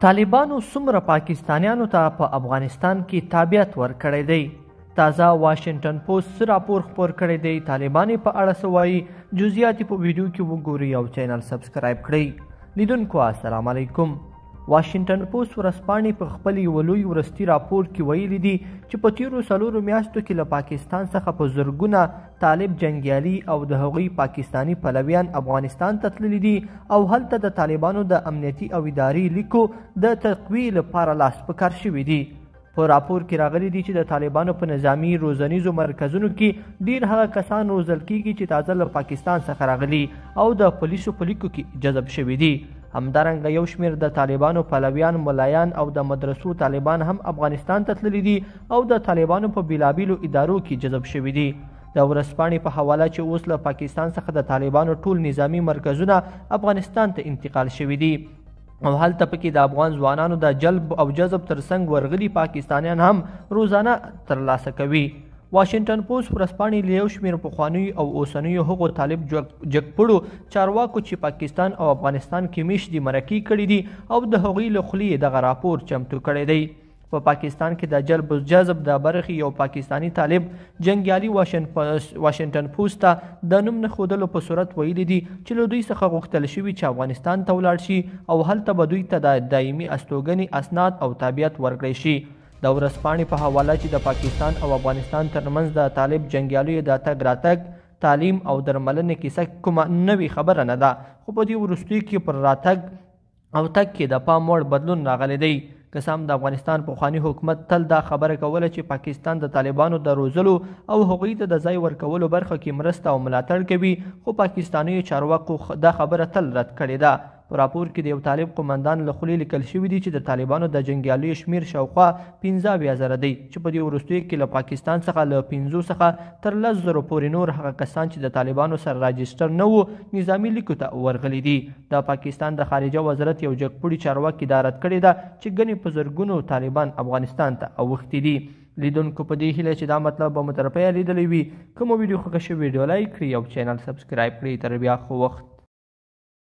طالبانو څومره پاکستانیانو ته په افغانستان کې تابعیت ورکړی دی؟ تازه واشنګټن پوسټ څه راپور خپور کړی دی؟ طالبان یې په اړه څه وایي؟ جزئیات یې په ویډیو کې وګورئ او چینل سبسکرایب کړئ. لیدونکو السلام علیکم. واشنګټن پوسټ ورځپاڼې په خپل یوه لوی وروستي راپور کې ویلي دي چې په تیرو 4 میاشتو کې له پاکستان څخه په زرګونه طالب جنګیالي او د هغوی پاکستاني پلویان افغانستان ته تللي دي او هلته د طالبانو د امنیتي او اداري لیکو د تقویې لپاره لاس په کار شوي دي. په راپور کې راغلي دي چې د طالبانو په نظامي روزنیزو مرکزونو کې ډیر هغه کسان روزل کیږي چې تازه له پاکستان څخه راغلي او د پولیسو په لیکو کې جذب شوي دي. همدارنګه یو شمېر د طالبانو پلویان، ملایان او د مدرسو طالبان هم افغانستان ته تللي دي او د طالبانو په بیلابیلو ادارو کې جذب شوي دي. د ورځپاڼې په حواله چې اوس له پاکستان څخه د طالبانو ټول نظامي مرکزونه افغانستان ته انتقال شوي دي او هلته پکې د افغان ځوانانو د جلب او جذب ترڅنګ ورغلي پاکستانیان هم روزانه ترلاسه کوي. واشنګټن پوسټ ورځپاڼې له یو شمېر پخوانیو او اوسنیو هغو طالب جګپړو چارواکو چې پاکستان او افغانستان کې میشت دي مرکې کړې دي او د هغوی له خولې یې دغه راپور چمتو کړی دی. په پاکستان کې د جلب و جذب د برخې یو پاکستاني طالب جنګیالي واشنګټن پوسټ ته د نوم نه ښودلو په صورت ویلي دي چې له دوی څخه غوښتل شوي چې افغانستان ته ولاړ شي او هلته به دوی ته د دایمي استوګنې اسناد او تابعیت ورکړی شي. د ورځپاڼې په حواله چې د پاکستان او افغانستان ترمنځ د طالب جنګیالیو د تګ راتګ، تعلیم او درملنې کیسه کومه نوې خبره نه ده، خو په دې وروستیو کې پر راتګ او تګ کې د پام وړ بدلون راغلی دی. که څه هم د افغانستان پخواني حکومت تل دا خبره کوله چې پاکستان د طالبانو د روزلو او هغوی ته د ځای ورکولو برخه کې مرسته او ملاتړ کوي، خو پاکستانیو چارواکو دا خبره تل رد کړې ده. په راپور کې د یو طالب قومندان له خولې لیکل شوي دي چې د طالبانو د جنګیالیو شمېر شاوخوا 75,000 دی چې په دې وروستیو کې له پاکستان څخه له 5 څخه تر 10,000 پورې نور هغه کسان چې د طالبانو سره راجسټر نه وو نظامي لیکو ته ورغلي دي. د پاکستان د خارجه وزارت یو جګپوړي چارواکي دا رد کړې ده چې ګنې په زرګونو طالبان افغانستان ته اوښتي دي. لیدونکو په دې هیله چې دا مطلب به مو تر پایه لیدلی وي. که مو ویډیو خوښه شوې، ویډیو لایک کړئ او چینل سبسکرایب کړئ. تر بیا ښه وخت.